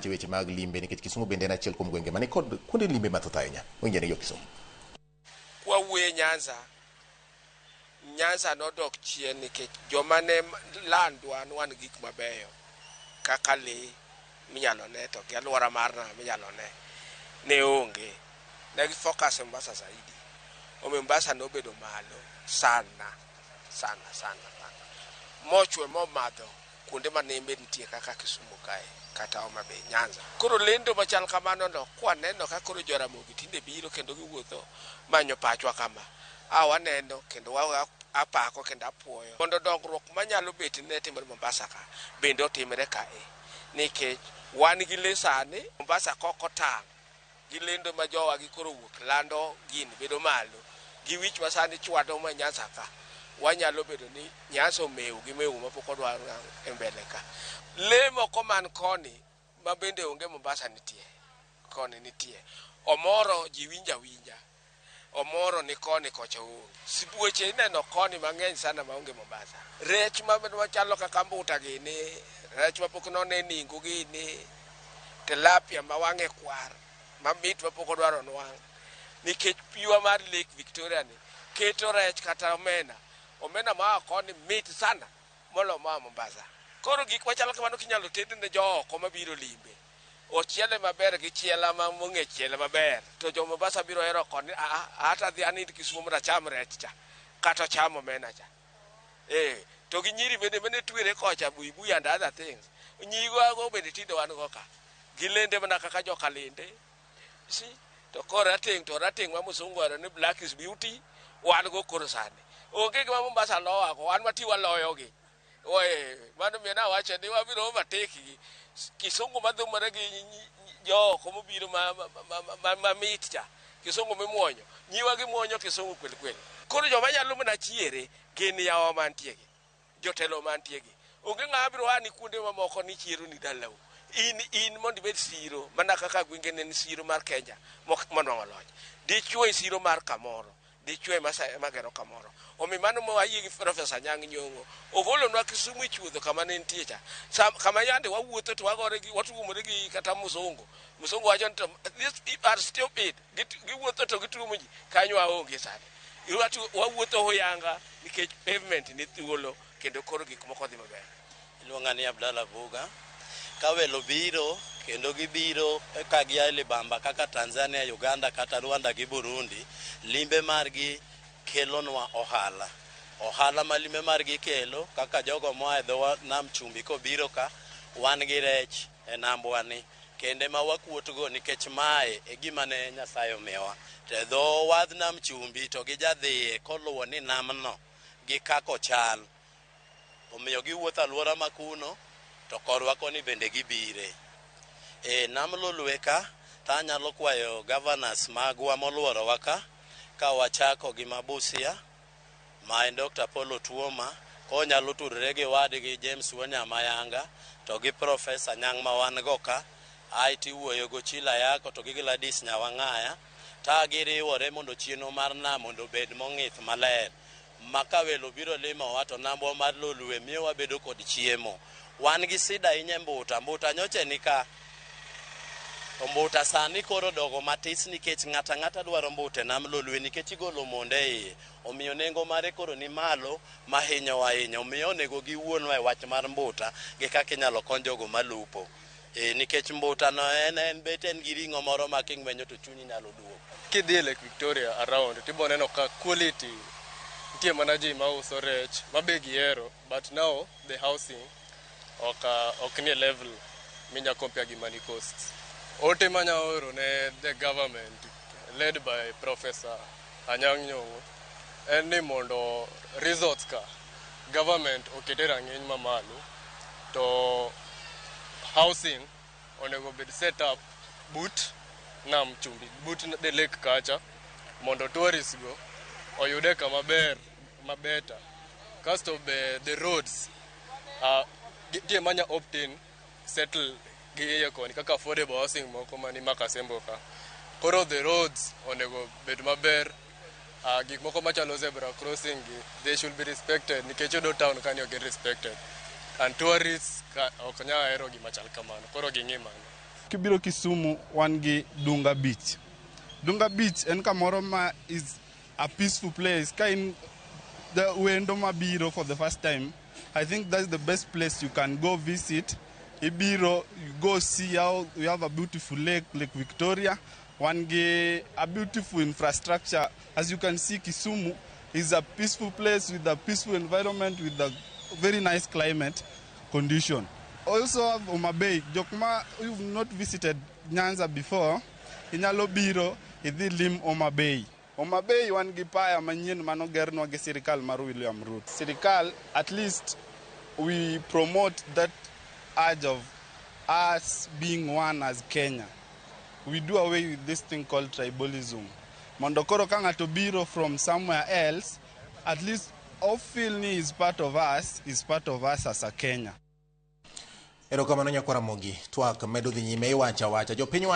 Weche mag limbe, nikech Kisumu bende en achiel kuom gwenge mani kod kuonde limbe mathoth ahinya. Winjane jo Kisumu. Kwawuoye Nyanza, Nyanza nodok chien nikech joma ne landwa ni wan gik mabeyo kaka lee minyalo ne to gi alwora mar nam minyalo ne ne onge. Ne gi focus e Mombasa zaidi. Omiyo Mombasa nobedo malo sana sana sana sana. Mochwe momadho kuonde ma nembe nitie kaka Kisumu kae kata Homa Bay, Nyanza. Koro lendo machal kamano no kwaneno ka koro Joramogi tinde biro kendo giwuotho manyo pachwa kama. A waneno kendo wa apako kendo apuoyo mondo dongruok manyalo bet ni ne timore Mombasa ka bende otimre kae, nikech wan gi lee sani Mombasa kok otang' gi lendo ma jowa gi koro wuok lando gini bedo malo gi wich ma sani chwado ma Nyanza ka, wanyalo bedo ni Nyanza omew gi mew mapok odwar e mbele ka. Lee moko man koni ma bende onge Mombasa nitie koni, nitie omoro ji winjo awinja omoro ni koni kocha onge. Sibuoche ineno koni mang'eny sana maonge Mombasa. Rech ma machalo kaka mbuta gini, rech mapok none ningu gini, tilapia ma wang'e kwar mamit mapok odwaro nwang', nikech piwa mar Lake Victoria ni keto rech kata omena, omena maa koni mit sana molo moa Mombasa. Koro gik machalo kamano kinyalo ted ne jooko mabiro limbe, ochiele maber gi chiela ma mong'e chiele maber, to jo Mombasa biro hero koni ata adhi anind Kisumu mondo acham rech cha kata ocham omena cha. To gi nyiri bende mane twere kocha buibui and other things, nyigo bende tinde wan go ka gilende mana kaka joka linde si to koro rateng' to rateng' ma musungu ohero ni black is beauty wan go. Koro sani onge gima Mombasa lowago, wan mati waloyogi. Oe, mano miyo nawacho ni wabiro overtake gi kisungu madhumore gi jooko mobiro ma mit cha, kisungu mimuonyo nyiwa gimuonyo kisungu kweli kweli. Koro joma nyalo mana chiere gin yawa mantie gi jotelo mantie gi, onge ng'ama biro ani kuonde mamoko ni chiero ni dalau in mondo ibed siro mana kaka gwenge ne en siro mar Kenya monwang'o loch, dichwo e siro mar kamoro, dichwo ema magero kamoro. Omiyo mano ma wayie gi Profesa Anyang' Nyong'o ogolonwa Kisumu e chuodho kama ne nitie cha. Kama yande wawuotho to wagore gi watuomore gi kata musungu, musungu wacho ni to these people are stupid. Giwuotho to gituomo ji kanyo, waonge sani. Wawuotho huyanga nikech pavement ni thuolo kendo koro gik moko dhi maber. Iluonga ni Abdalla Buga. Ka welo biro kendo gibiro ka gia e libamba kaka Tanzania, Uganda kata Rwanda gi Burundi, limbe margi kelonwa ohala. Ohala ma limbe margi kelo kaka jogo moa e dho nam chumbi kobiro ka, wan gi rech e nambwa ni kende ma wakuotgo nikech mae e gima ne Nyasaye omiyowa. To e dho wadh nam chumbi to gijadhiye koluwo ni namno gi kaka ochal. Omiyo giwuotho alwora ma kuno to korwa koni bende gibire. E nam Lolwe ka to anyalo kwayo governors magwa moluorowa ka, ka wachako gi ma Busia ma en Dr. Paul Otuoma, konyalo tudore gi wadgi James Wanyama to gi Professor Nyang' ma wan go ka, ae tiwuoyo go Chila Yako to gi Gladys Nyawang'aya ta giriwore mondo chenro mar nam mondo obed mong'ith maler ma ka welo biro limowa to nambwa mar Lolwe miyo wabedo kod chiemo. Wan gi sida ahinya e mbuta, mbuta nyocha ni ka to mbuta sani koro odogo matis nikech ng'ato ang'ata dwaro mbuta e nam Lolwe nikech igolo monde e iye. Omiyo nengo mare koro ni malo mahinyowa ahinya. Omiyo onego giwuonwa e wach mar mbuta gi kaka inyalo kony jogo malupo. E, nikech mbuta no en bet en gi ring'o moro ma king'wenyo to chunyi nyalo duogo. Kidhi e Lake Victoria around tibo neno ka quality nitie, mana ji mauso rech mabe gihero, but now the housing ok nie level minya compare gi mani coast. Ote manya oro ne the government led by Professor Anyang' Nyong'o en ni mondo resorts ka government okete rang'iny mamalo to housing onego bed set up but nam chumbi, but the lake kacha, mondo tourists go oyude kama ber mabeta. Kasto be the roads nitie manya obtain settle gi iye koni kaka affordable housing moko mani Makasembo ka. Koro the roads onego bed maber. Gik moko machalo zebra crossing gi, they should be respected nikech yudo town kani ok gin respected and tourists ka ok nyal hero gima chal kamano, koro ging'i mano. Kibiro Kisumu, wan gi Dunga Beach. Dunga Beach en kamoro ma is a peaceful place. Ka in the wendo mabiro for the first time, I think that's the best place you can go visit. Ibiro, you go see how we have a beautiful lake, Lake Victoria. Wan gi a beautiful infrastructure. As you can see, Kisumu is a peaceful place with a peaceful environment, with a very nice climate condition. Also have Homa Bay. Jok ma you've not visited Nyanza before, inyalo biro idhi lim Homa Bay. Homa Bay wan gi paya manyien manogernwa gi sirikal mar William Ruto. Sirikal, at least we promote that urge of us being one as Kenya. We do away with this thing called tribalism. Mondo koro ka ng'ato biro from somewhere else, at least o feel ni is part of us, is part of us as a Kenya. Erokamano nyakwara Ramogi. Twak medo dhi nyime iwacho awacha. Jopiny